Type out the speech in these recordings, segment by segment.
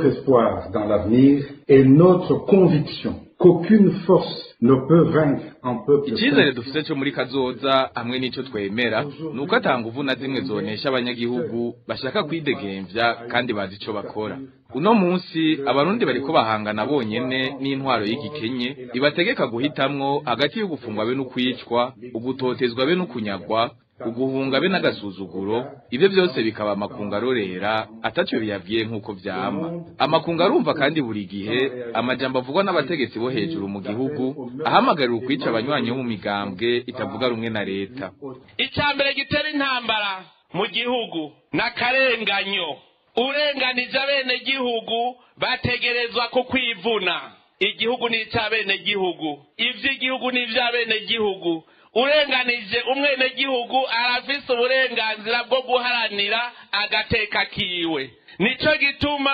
Notre espoir dans l'avenir et notre conviction qu'aucune force ne peut vaincre un peuple. Icyizere dufite cyo muri kazoza hamwe n'icyo twemera ni uko ata nguvu na zimwe zonesha abanyagihugu bashaka kwidegemvya kandi bazi ico bakora. Uno munsi Abarundi bariko bahangana bonyene n'intwaro y'igikenye ibategeka guhitamwo hagati yo gufungwa be n'ukwicwa, ugutotezwa be n'ukunyagwa, uguhunga be n'agasuzuguro. Ibyo byose bikaba amakungu arorera ataco biyabwiye nk'uko vyama. Amakungu arumva kandi buri gihe amajambo avugwa n'abategetsi bo hejuru mu gihugu ahamagarira ukwica abanywanyi bo mu migambwe itavuga rumwe na leta. Icya mbere gitera intambara mu gihugu n'akarenganyo. Urenganije abenegihugu bategerezwa kukwivuna. Igihugu ni icy'abenegihugu, ivy'igihugu ni ivy'abenegihugu. Urenganije umwenegihugu arafise uburenganzira bwo guharanira agateka kiwe. Nico gituma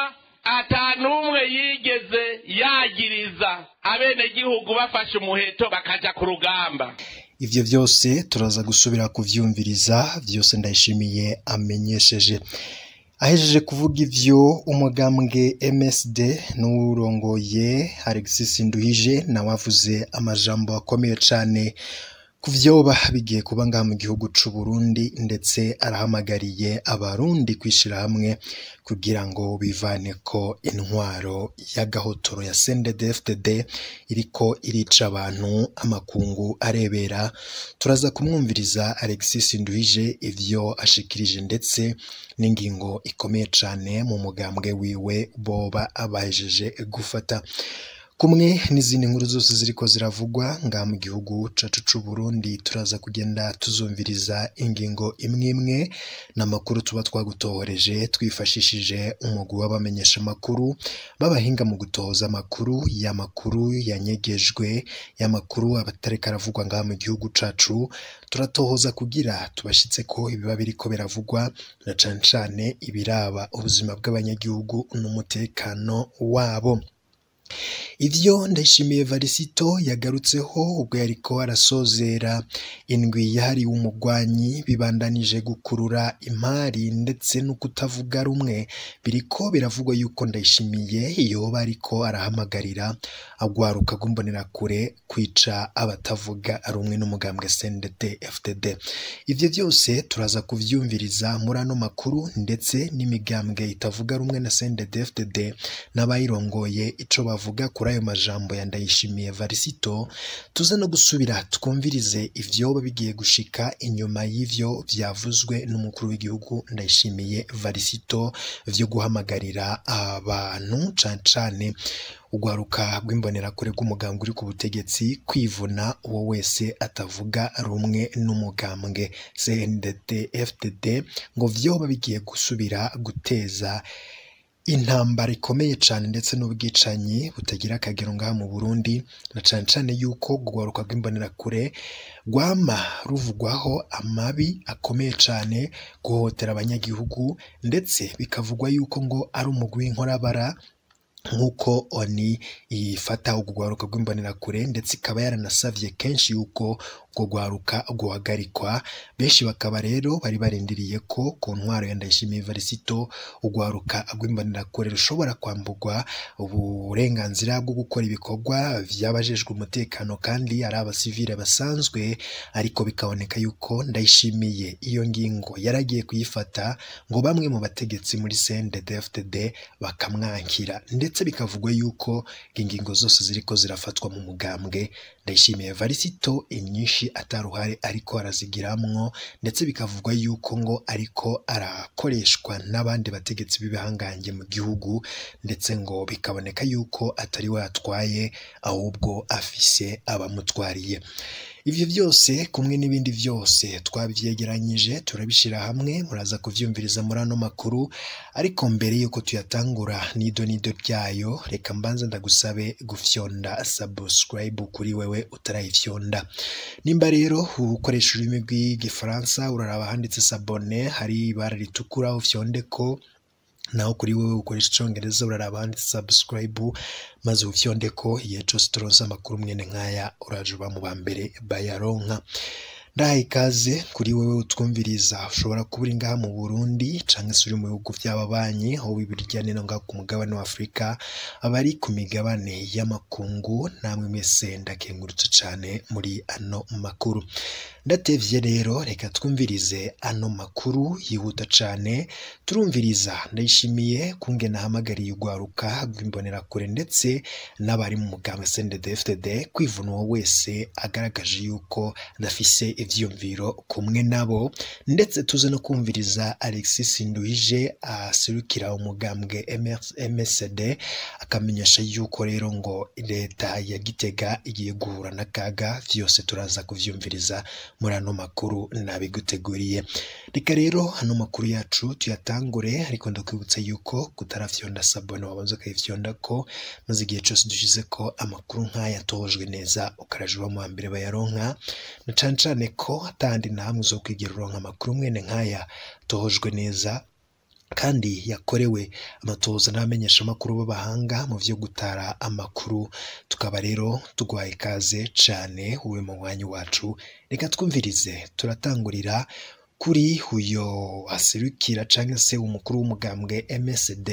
atanumwe yigeze yagiriza abenegihugu bafashe umuheto bakaja ku rugamba. Ivyo vyose turaza gusubira kuvyumviriza, vyose Ndayishimiye amenyesheje. Ahejeje kuvuga ivyo, umugambwe MSD n'uwurongoye Alexis Nduhije nawe avuze amajambo akomeye cane ku vyoba bigiye kuba ngaha mu gihugu c'u Burundi, ndetse arahamagariye Abarundi kwishira hamwe kugira ngo bivaneko intwaro y'agahotoro ya CNDD-FDD iriko irica abantu amakungu arebera. Turaza kumwumviriza Alexis Nduhije ivyo ashikirije, ndetse n'ingingo ikomeye cane mu mugambwe wiwe boba abahejeje gufata, kumwe n'izindi nkuru zose ziriko ziravugwa ngaha mu gihugu cacu c'u Burundi. Turaza kugenda tuzumviriza ingingo imwe imwe n'amakuru tuba twagutohoreje twifashishije umugwi w'abamenyesha amakuru b'abahinga mu gutohoza amakuru, y'amakuru yanyegejwe, y'amakuru abatareka aravugwa ngaha mu gihugu cacu. Turatohoza kugira tubashitse ko ibiba biriko biravugwa, na cane cane ibiraba ubuzima bw'abanyagihugu n'umutekano wabo. Ivyo Ndayishimiye Varisito yagarutseho ubwo yariko arasozera indwi yahariwe umugwanyi bibandanije gukurura impari ndetse no kutavuga rumwe. Biriko biravugwa yuko Ndayishimiye yoba ariko arahamagarira agwaruka rw'Imbonerakure kwica abatavuga rumwe n'umugambwe CNDD FDD. Ivyo vyose turaza kuvyumviriza muri ano makuru, ndetse n'imigambwe itavuga rumwe na CNDD FDD n'abayirongoye ico bavuga kuri ayo majambo ya Ndayishimiye Varisito. Tuze no gusubira twumvirize ivyoba bigiye gushika inyuma y'ivyo vyavuzwe n'umukuru w'igihugu Ndayishimiye Varisito vyo guhamagarira abantu, cane cane urwaruka rw'Imbonerakure rw'umugambwe uri ku butegetsi, kwivuna uwo wese atavuga rumwe n'umugambwe CNDD FDD, ngo vyoba bigiye gusubira guteza intambara ikomeye cane ndetse n'ubwicanyi butagira akagero ngaha mu Burundi, na cane cane yuko urwaruka rw'Imbonerakure rwama ruvugwaho amabi akomeye cane, guhohotera abanyagihugu, ndetse bikavugwa yuko ngo ari umugwi w'inkorabara nk'uko ONU ifata urwo rwaruka rw'Imbonerakure, ndetse ikaba yaranasavye kenshi yuko urwo rwaruka guhagarikwa. Benshi bakaba rero bari barindiriye ko ku ntwaro ya Ndayishimiye Varisito urwaruka rw'Imbonerakure rushobora kwamburwa uburenganzira bwo gukora ibikorwa vy'abajejwe umutekano kandi ari abasivile basanzwe, ariko bikaboneka yuko Ndayishimiye iyo ngingo yaragiye kuyifata, ngo bamwe mu bategetsi muri CNDD-FDD bakamwankira, ndetse bikavugwa yuko ingingo zose ziriko zirafatwa mu mugambwe Ndayishimiye Varisito inyinshi ataruhare ariko arazigiramwo, ndetse bikavugwa yuko ngo ariko arakoreshwa n'abandi bategetsi b'ibihangange mu gihugu, ndetse ngo bikaboneka yuko atari we atwaye ahubwo afise abamutwariye. Ivyo vyose kumwe n'ibindi vyose twabivyegeranyije turabishira hamwe, muraza kuvyumviriza muri ano makuru. Ariko mbere yuko tuyatangura nido nido ryayo, reka mbanze ndagusabe gufyonda subscribe kuri wewe utarayifyonda. Nimba rero ukoresha ururimi rw'igifaransa, uraraba handitse "s'abonner", hari ibara ritukura, ufyondeko. Naho kuri wewe ukoresha icongereza, uraraba handitse "subscribe" maze ufyondeko. Igihe cose turonse amakuru mwene nkaya, uraje uba mu ba mbere bayaronka. Ndahaye ikaze kuri wewe utwumviriza, ushobora kuba uri ngaha mu Burundi canke se uri mu bihugu vy'ababanyi, aho wibirya no ngaha ku mugabane wa Afrika, abari ku migabane y'amakungu, namwe mwese ndakengurutse cane muri ano makuru. Ndatevye rero reka twumvirize ano makuru yihuta cane. Turumviriza Ndayishimiye kungene ahamagariye urwaruka rw'imbonerakure ndetse n'abari mu mugambwe CNDD-FDD kwivuna uwo wese agaragaje yuko adafise ivyiyumviro kumwe nabo, ndetse tuze no kumviriza Alexis Nduhije aserukira umugambwe MSD akamenyesha yuko rero ngo leta ya Gitega igiye guhura n'akaga. Vyose turaza kuvyumviriza muri ano makuru nabiguteguriye. Reka rero ano makuru yacu tuyatangure, ariko ndakwibutsa yuko kutarafyonda sabone wabanza ukayifyonda ko, maze igihe cose dushize ko amakuru nk'aya atohojwe neza ukaraja uba mu wa mbere bayaronka, na cane cane ko atandi na hamwe uzokwigera uronka amakuru mwene nk'aya atohojwe neza kandi yakorewe amatohoza n'abamenyeshamakuru b'abahanga mu vyo gutara amakuru. Tukaba rero tuguhaye ikaze cane ube mu mwanya wacu. Reka twumvirize, turatangurira kuri uyo aserukira canke se umukuru w'umugambwe MSD,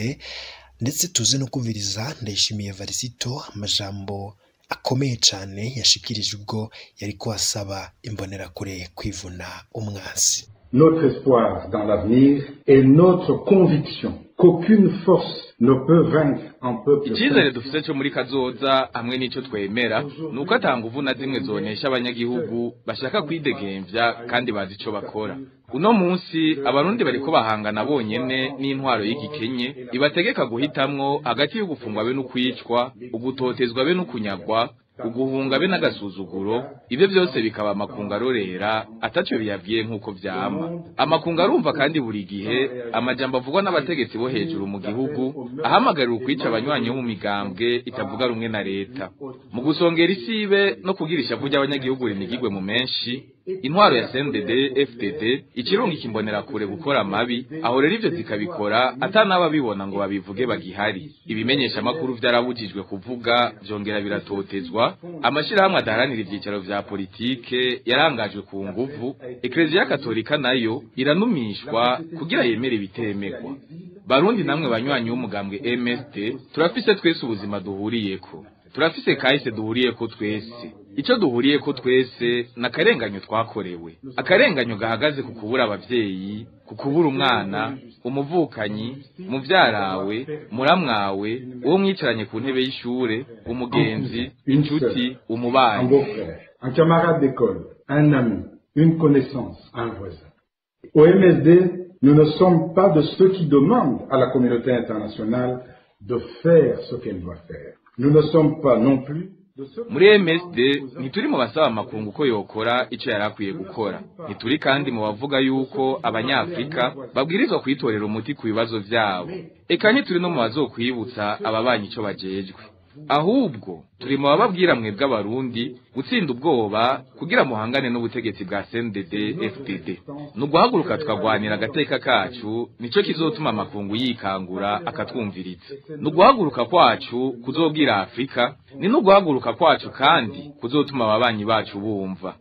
ndetse tuze no kumviriza Ndayishimiye Varisito amajambo akomeye cane yashikirije ubwo yariko asaba imbonerakure kwivuna umwansi. Notre espoir dans l'avenir et notre conviction qu'aucune force ne peut vaincre un peuple. Icyizere dufite cyo muri kazoza hamwe n'icyo twemera nuko ata nguvu na zimwe zonesha abanyagihugu bashaka kwidegemvya kandi bazi ico bakora. Uno munsi abarundi bariko bahangana bonyene n'intwaro y'igikenye ibategeka guhitamwo hagati y'ugufungwa be n'ukwicwa, ugutotezwa be n'ukunyagwa, uguhunga be n'agasuzuguro. Ivyo byose bikaba amakungu arorera ataco biyabwiye nk'uko vyama. Amakungu arumva kandi buri gihe amajambo avugwa n'abategetsi bo hejuru mu gihugu ahamagarira ukwica abanywanyi bo mu migambwe itavuga rumwe na leta. Mu gusongera isibe no kugira ishavu ry'abanyagihugu rinigigwe mu menshi, intwaro ya CNDD FDD ikirunga imbonerakure gukora amabi, aho rero ivyo zikabikora atanababibona ngo babivuge bagihari. Ibimenyesha amakuru vyarabujijwe kuvuga, vyongera biratotezwa. Amashirahamwe adaharanira ivyicaro vya politike yarangajwe ku nguvu. Ekleziya Katolika nayo iranumishwa kugira yemere ibitemerwa. Barundi namwe banywanyi b'umugambwe MSD, turafise twese ubuzima duhuriyeko, turafise kahise duhuriyeko twese. Ico duhuriyeko twese n'akarenganyo twakorewe, akarenganyo gahagaze ku kubura abavyeyi, ku kubura umwana, umuvukanyi, muvyarawe, muramwawe, uwo mwicaranye ku ntebe y'ishure, umugenzi, inshuti, Un umubanyi. beau-frère, un camarade d'école, un ami, une connaissance, un voisin. Au MSD, nous ne sommes pas de ceux qui demandent à la communauté internationale de faire ce qu'elle doit faire. Nous ne sommes pas non plus de ceux qui Muri MSD ntituri mu basaba amakungu ko yokora ico yari akwiye gukora. Ntituri kandi mu bavuga yuko abanyafrika babwirizwa kwitorera umuti ku bibazo vyabo. Eka ntituri no mu bazokwibutsa ababanyi ico bajejwe. Ahubwo turi mu bababwira mwebwe abarundi gutsinda ubwoba kugira muhangane n'ubutegetsi bwa CNDD FDD. Ni uguhaguruka tukagwanira agateka kacu, nico kizotuma amakungu yikangura akatwumviriza. Ni uguhaguruka kwacu kuzobwira Afrika, ni n'uguhaguruka kwacu kandi kuzotuma ababanyi bacu bumva.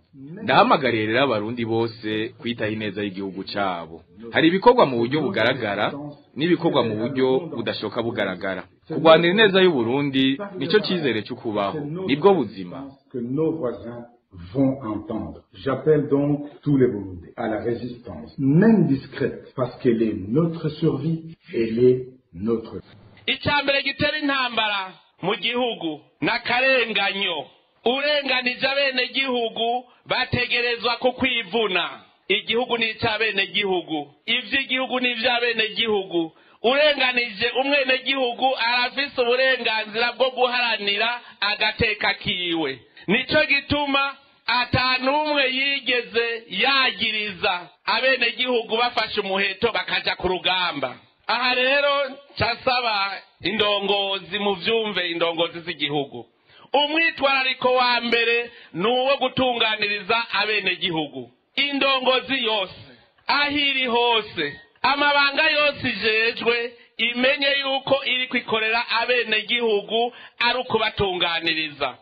Ndahamagariye rero abarundi bose kwitaho ineza y'igihugu cabo. Hari ibikorwa mu buryo bugaragara n'ibikorwa mu buryo budashoka bugaragara. Kurwanira ineza y'Uburundi nico cizere cyo kubaho, nibwo buzima. que nos voisins vont entendre. J'appelle donc tous les Burundais à la résistance, même discrète, parce qu'elle est notre survie, elle est notre Icya mbere gitera intambara mu gihugu n'akarenganyo. Urenganije abenegihugu bategerezwa kukwivuna. Igihugu ni icy'abenegihugu, ivy'igihugu ni ivy'abenegihugu. Urenganije umwenegihugu arafise uburenganzira bwo guharanira agateka kiwe. Nico gituma atanumwe yigeze yagiriza abenegihugu bafashe umuheto bakaja ku rugamba. Aha rero nsaba indongozi mu vyumve, indongozi z'igihugu, umwitwarariko wa mbere ni uwo gutunganiriza abenegihugu. Indongozi yose aho iri hose, amabanga yose ijejwe, imenye yuko iri kwikorera abenegihugu ari ukubatunganiriza.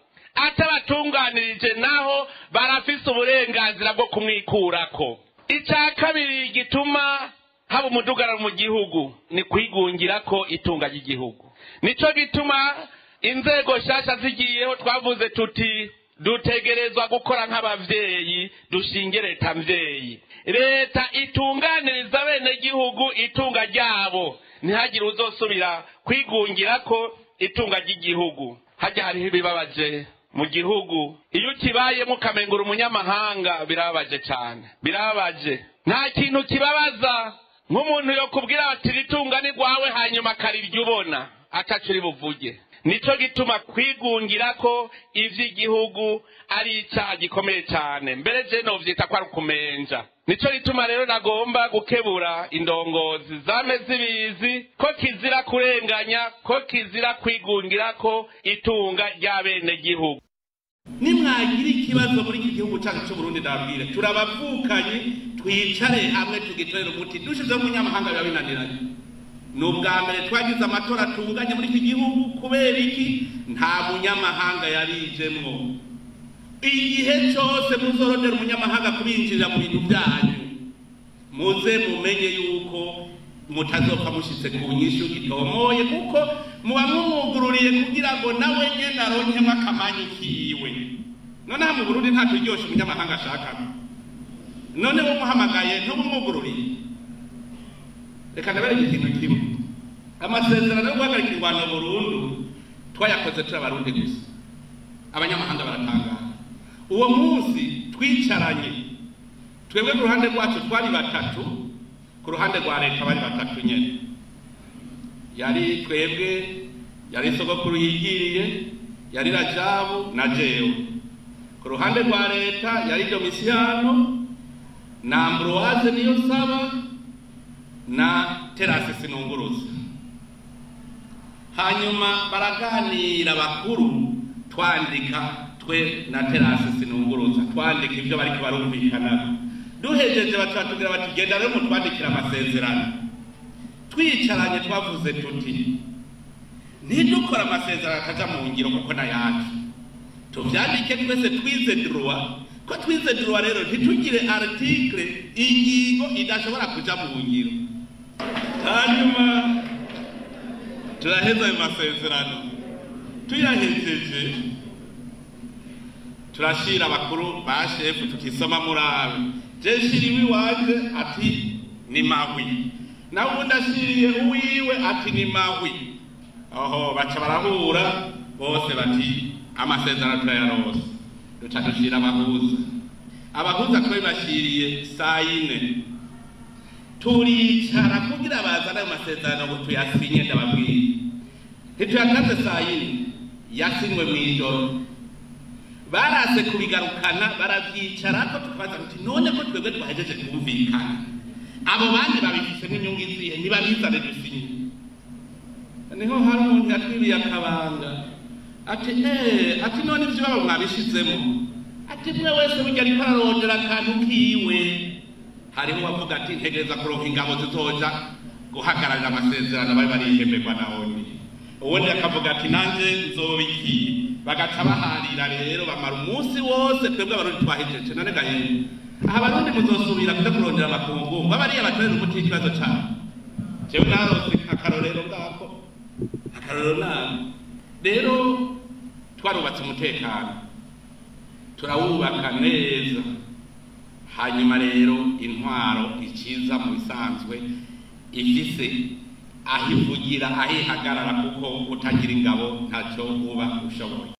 Atabatunganirije naho barafise uburenganzira bwo kumwikurako. Icya kabiri gituma haba umudugararo mu gihugu ni kwigungira ko itunga ry'igihugu. Nico gituma inzego nshasha zigiyeho twavuze tuti dutegerezwa gukora nk'abavyeyi, dushinge leta mvyeyi, leta itunganiriza bene gihugu itunga ryabo, ntihagire uzosubira kwigungira ko itunga ry'igihugu. Hajya hariho ibibabaje mu gihugu, iyo ukibayemo ukamengura umunyamahanga birababaje cyane, birababaje. Nta kintu kibabaza nk'umuntu yokubwira ati ritunga ni rwawe, hanyuma akarirya ubona ataco uri buvuge. Nico gituma kwigungira ko ivy'igihugu ari icyaha gikomeye cyane, mbere je novyita ko ari ukumenja. Nico gituma rero nagomba gukebura indongozi zame zibizi ko kizira kurenganya, ko kizira kwigungira ko itunga ry'abenegihugu. Nimwagira ikibazo muri iki gihugu cyacu cy'u Burundi, ndababwira turabavukanye, twicare hamwe tugitorere umuti. Dushizeho umunyamahanga biba binaniranye. Ni ubwa mbere twagize amatora atunganye muri iki gihugu. Kubera iki? Nta munyamahanga yarijemwo. Igihe cyose muzorondera umunyamahanga kubinjirira mu bintu byanyu, muze mumenye yuko mutazopfa mushitse ku nyishu itomoye, kuko muba mumwugururiye kugira ngo nawe nyene aronkemwo akamanyu kiwe. Noneho mu Burundi nta turyoshe umunyamahanga ashaka, none wumuhamagaye ntubumwugururiye. Reka ndabereke ikintu kimwe. Amasezerano yo guhagarika ingwano burundu twayakoze turi Abarundi gusa, abanyamahanga baratangara. Uwo munsi twicaranye twebwe ku ruhande rwacu twari batatu, ku ruhande rwa leta bari batatu nyene. Yari twebwe, yari sogokuru yigiriye, yari Rajabu na jewe. Ku ruhande rwa leta yari Domisiyano na Ambroise Niyonsaba na Terase Sinunguruza. Hanyuma baraganira bakuru, twandika twe na Terase Sinunguruza, twandika ibyo bariko barumvikana. Duhejeje batubwira bati genda rero mutwandikira amasezerano. Twicaranye twavuze tuti ntidukora amasezerano ataja mu ngiro kuko nayacu, tuvyandike twese twize droit. Ko twize droit rero ntitugire article ingingo idashobora kuja mu ngiro. Hanyuma turaheza ayo masezerano, tuyahejeje turashira abakuru ba shefu tukisoma murabe. Je nshiriwe iwanje ati ni mahwi, nawe ubundi ashiriye uwiwe ati ni mahwi. Aho baca barahura bose bati amasezerano turayarose. Duca dushira abahuza, abahuza twabibashiriye saa yine, turicara kugira bazane ayo masezerano ngo tuyasinye. Ndababwira ntituyatanze saa yine, yasinywe mw'ijoro. Barase kubigarukana, baravyicara ko tukabaza tuti none ko twebwe twahejeje kumvikana, abo bandi babifisemo inyungu izihe? Ntibabizane dusinye. Niho hari umuntu yatwibiye akabanga ati ati none ivyo baba mwabishizemo, ati mwe wese burya ariko ararondera akantu kiwe. Hariho uwavuga ati ntegereza kuronka ingabo zizoja guhagararira amasezerano bari barihemberwa na ONU. Uwundi akavuga ati nanje nzobikiye. Bagaca baharira rero bamara umunsi wose, twebwe Abarundi twahejeje. None ga yemwe, aha Abarundi muzosubira kuja kurondera amakungu ngo abariya batorere umuti w'ikibazo cabo. Jewe narose akarorero ngako, akarorero nako. Rero twarubatse umutekano, turawubaka neza. Hanyuma rero intwaro ikiza mu bisanzwe ifise aho ivugira, aho ihagarara, kuko utagira ingabo ntacyo uba ushoboye.